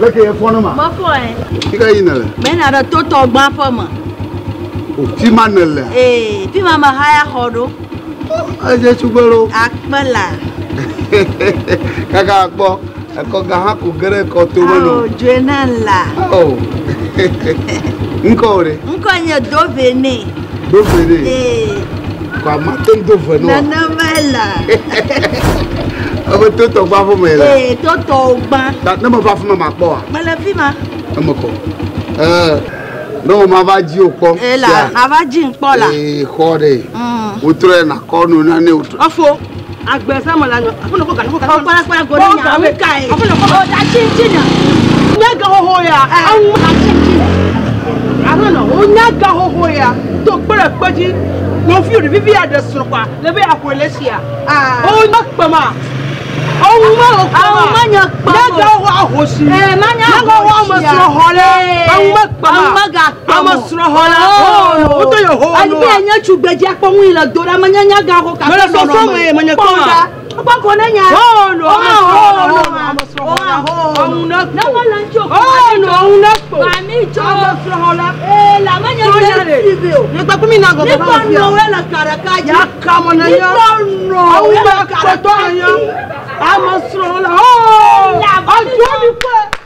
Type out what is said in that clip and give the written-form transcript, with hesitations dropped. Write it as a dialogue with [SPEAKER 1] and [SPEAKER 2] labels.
[SPEAKER 1] Leke ye fɔ ne ma?
[SPEAKER 2] Mefɔ ɛ.
[SPEAKER 1] Fika yi nele?
[SPEAKER 2] Mena ɖe totɔ gbã ƒe me.
[SPEAKER 1] O, fi ma nele?
[SPEAKER 2] Ee, fi ma mehaya xɔ ɖo.
[SPEAKER 1] Edze tugbe lo.
[SPEAKER 2] Akpe la.
[SPEAKER 1] Kaka akpɔ, ekɔ ga hã ko ge ɖe kɔ to me nɔ.
[SPEAKER 2] Ao, dzoe na la.
[SPEAKER 1] Ao. Ŋkɔ wò ɖe?
[SPEAKER 2] Ŋkɔ nye Dovene.
[SPEAKER 1] Dovene?
[SPEAKER 2] Ee.
[SPEAKER 1] Kɔ ama te ŋu do ve nɔ.
[SPEAKER 2] Nenema la.
[SPEAKER 1] Ebe totɔ gbã ƒe me le.
[SPEAKER 2] Ee, totɔ gbã.
[SPEAKER 1] Ta ne meva afi ma makpɔ wa?
[SPEAKER 2] Mele fi ma.
[SPEAKER 1] Eme kɔ. Ee, ne wo ma va dzi o kpɔ.
[SPEAKER 2] Ee la, ava dzi kpɔ la.
[SPEAKER 1] Ee, xɔ ɖe. Wotrɔe nakɔ nu nane wotrɔ.
[SPEAKER 3] Afo, agbe sa me la nyɔ. Aƒenɔ kɔ ga, kɔ ga.
[SPEAKER 2] Kɔ kpala kpala go ne nya ŋu kae.
[SPEAKER 3] Aƒenɔ kɔ ga.
[SPEAKER 2] O da tsi ŋtsi na.
[SPEAKER 3] Nya ga xoxo ya. Awu.
[SPEAKER 2] Da tsi ŋtsi na.
[SPEAKER 3] Aƒenɔ, wo nya ga xoxo ya. To kpe ɖe kpe dzi. Nɔvi ɖevi vi aɖe srɔ̃ kɔa, le be yeaƒoe le esia. Wo nya kpe ma. Awu ma wò kpe ma.
[SPEAKER 2] Awu ma nye kpe
[SPEAKER 3] Nya ga xoxo ahosi.
[SPEAKER 2] Ee, ma nye
[SPEAKER 3] Nya ga xoxo ame
[SPEAKER 2] ahosia.
[SPEAKER 3] srɔ̃ xɔ le.
[SPEAKER 2] Ee,
[SPEAKER 3] Awu ma kpe ma.
[SPEAKER 2] Awu ma ga kpe
[SPEAKER 3] Ame
[SPEAKER 2] mo.
[SPEAKER 3] srɔ̃ xɔ le.
[SPEAKER 2] Oo.
[SPEAKER 3] Wo to yehowa
[SPEAKER 2] Adi
[SPEAKER 3] nua.
[SPEAKER 2] be nye tugbedze akpɔ ŋu yi le do ɖa, menye nya ga xoxo
[SPEAKER 3] Mele
[SPEAKER 2] kake
[SPEAKER 3] sɔsɔ
[SPEAKER 2] nɔnɔme.
[SPEAKER 3] me ye, menye
[SPEAKER 2] Kpɔ
[SPEAKER 3] kpɔ ma.
[SPEAKER 2] ɖa. Kpɔ ko ne nya.
[SPEAKER 3] Oo, no, ame srɔ̃ xɔ le.
[SPEAKER 2] Oo,
[SPEAKER 3] Ame srɔ̃ xɔ le.
[SPEAKER 2] oo,
[SPEAKER 3] Awu ne
[SPEAKER 2] Ne
[SPEAKER 3] kpo.
[SPEAKER 2] mele ŋuti o,
[SPEAKER 3] Oo, no, awu ne kpo.
[SPEAKER 2] Mami tso.
[SPEAKER 3] Ame srɔ̃ xɔ le.
[SPEAKER 2] Ee, la menye
[SPEAKER 3] Srɔ̃ nya
[SPEAKER 2] nye
[SPEAKER 3] ɖe.
[SPEAKER 2] TV o.
[SPEAKER 3] Ne kpekpe mi na gɔgɔ
[SPEAKER 2] Mikpɔ
[SPEAKER 3] va fia.
[SPEAKER 2] nɔwo le ka ɖeka dzi.
[SPEAKER 3] Ya ka mo ne nya.
[SPEAKER 2] Mikpɔ nɔwo
[SPEAKER 3] Awu
[SPEAKER 2] le
[SPEAKER 3] ma
[SPEAKER 2] ka
[SPEAKER 3] kpɔtɔ
[SPEAKER 2] ɖeka
[SPEAKER 3] ne nya.
[SPEAKER 2] dzi.
[SPEAKER 3] Ame srɔ̃ xɔ le. Oo,
[SPEAKER 2] La,
[SPEAKER 3] adzo mi kpɔe.